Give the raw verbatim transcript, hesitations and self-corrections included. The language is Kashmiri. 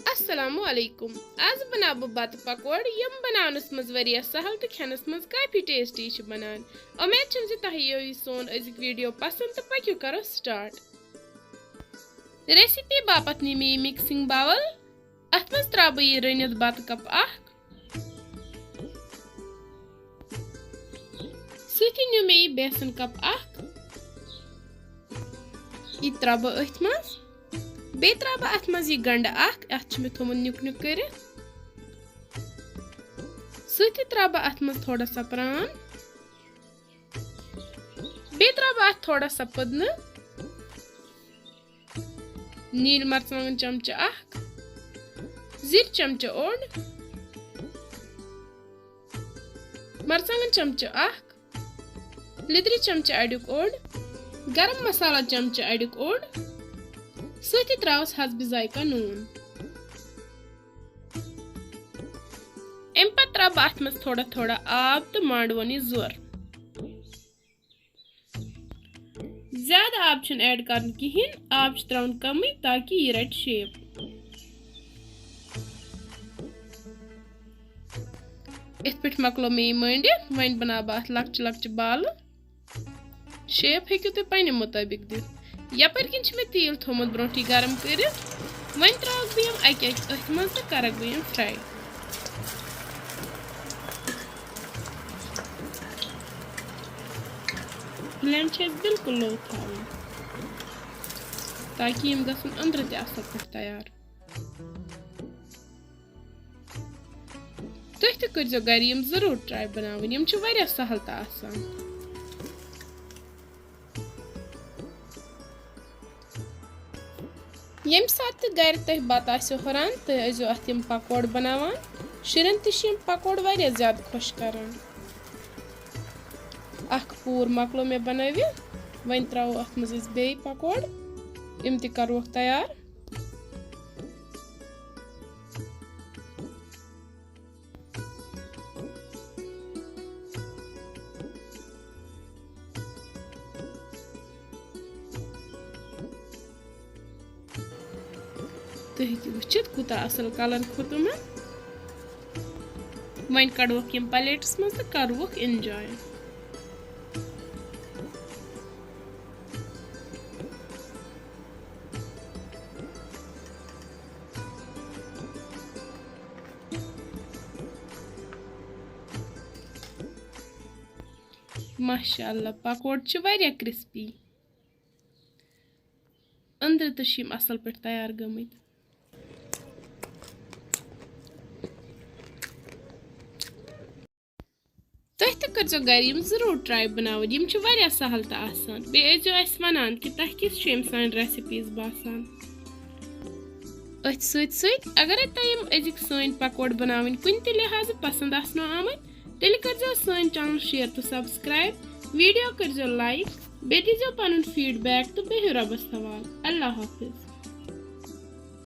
السلام علیکم۔ آز بناو بہٕ بتہٕ پکوڑ، یِم بناونس منٛز واریاہ سہل تہٕ کھٮ۪نس منٛز کافی ٹیسٹی چھِ بنان۔ امید چھم زِ تۄہہِ یِیو یہِ سون أزیُک ویڈیو پسند تہٕ پٔکِو کرو سٹارٹ۔ ریسیپی باپتھ نی مےٚ یہِ مکسنگ باول۔ اتھ منٛز ترٛاوٕ بہٕ یہِ رٔنِتھ بتہٕ کپ اکھ۔ سۭتی نیوٗ مےٚ یہِ بیسن کپ اکھ۔ یہِ ترٛاوٕ بہٕ أتھۍ منٛز۔ بیٚیہِ ترٛاوٕ بہٕ اتھ منٛز یہِ گنڈٕ اکھ، اتھ چھُ مےٚ تھوٚمُت نیُک نیُک کٔرِتھ۔ سۭتی ترٛاوٕ بہٕ اتھ منٛز تھوڑا سا پران۔ بیٚیہِ ترٛاوٕ بہٕ اتھ تھوڑا سا پٔدنہٕ۔ نیٖلۍ مرژٕوانٛگن چمچہٕ اکھ، زِرۍ چمچہٕ اوٚڑ، مرژٕوانٛگن چمچہٕ اکھ، لیٚدرِ چمچہٕ اَڑیُک اوٚڑ، گرم مسالہ چمچہٕ اَڑیُک اوٚڑ، سۭتی ترٛاوَس حسبِ ذائقہ نوٗن۔ اَمہِ پتہٕ ترٛاوٕ بہٕ اَتھ منٛز تھوڑا تھوڑا آب تہٕ مانٛڈٕ ووٚن یہِ زور۔ زیادٕ آب چھُنہٕ ایڈ کرُن کِہیٖنۍ، آب چھُ ترٛاوُن کمٕے تاکہِ یہِ رَٹہِ شیپ۔ یِتھ پٲٹھۍ مۄکلو مےٚ یہِ مٲنٛڈِتھ، وۄنۍ بناو بہٕ اَتھ لۄکچہِ لۄکچہِ بالہٕ۔ شیپ ہیٚکِو تُہۍ پننہِ مُطٲبِق دِتھ۔ یپٲرۍ کِنۍ چھُ مےٚ تیٖل تھوٚومُت برونٛٹھٕے گرم کٔرِتھ۔ وۄنۍ ترٛاوَکھ بہٕ یِم اَکہِ اَکہِ أتھۍ منٛز تہٕ کرَکھ بہٕ یِم fry۔ Flame چھِ اَسہِ بالکل low تھاوٕنۍ، تاکہِ یِم گژھن أنٛدرٕ تہِ اَصٕل پٲٹھۍ تیار۔ تُہۍ تہِ کٔرۍزیو گرِ یِم ضروٗر try بناوٕنۍ، یِم چھِ واریاہ سہل تہٕ آسان۔ ییٚمہِ ساتہٕ تہِ گرِ تۄہہِ بَتہٕ آسیو ہُران، تُہۍ ٲسۍزیو اَتھ یِم پکوڑ بَناوان۔ شُرٮ۪ن تہِ چھِ یِم پکوڑ واریاہ زیادٕ خۄش کران۔ اکھ پوٗر مۄکلو مےٚ بَنٲوِتھ، وۄنۍ ترٛاوو اَتھ منٛز أسۍ بیٚیہِ پکوڑ، یِم تہِ کَروکھ تیار۔ تُہۍ ہیٚکِو وٕچھِتھ، کوٗتاہ اَصٕل colour کھوٚت یِمَن۔ وۄنۍ کَڑوکھ یِم plateس منٛز تہٕ کَروکھ enjoy۔ ماشاء اللہ، پکوڑ چھِ واریاہ crispy۔ أنٛدرٕ تہِ چھِ یِم اَصٕل پٲٹھۍ تیار گٔمٕتۍ۔ تُہۍ تہِ کٔرۍزیو گرِ یِم ضروٗر try بناوٕنۍ، یِم چھِ واریاہ سہل تہٕ آسان۔ بیٚیہِ ٲسۍزیو اَسہِ وَنان کہِ تۄہہِ کِژھ چھِ یِم سانہِ recipes باسان۔ أتھۍ سۭتۍ سۭتۍ اگرے تۄہہِ یِم أزِکۍ سٲنۍ پکوڑ بناوٕنۍ کُنہِ تہِ لحاظہٕ پسنٛد آسنو آمٕتۍ، تیٚلہِ کٔرۍزیو سٲنۍ channel share تہٕ subscribe، video کٔرۍزیو like، بیٚیہِ دیٖزیو پنُن feedback تہٕ بِہِو رۄبَس حوال۔ اللہ حافظ۔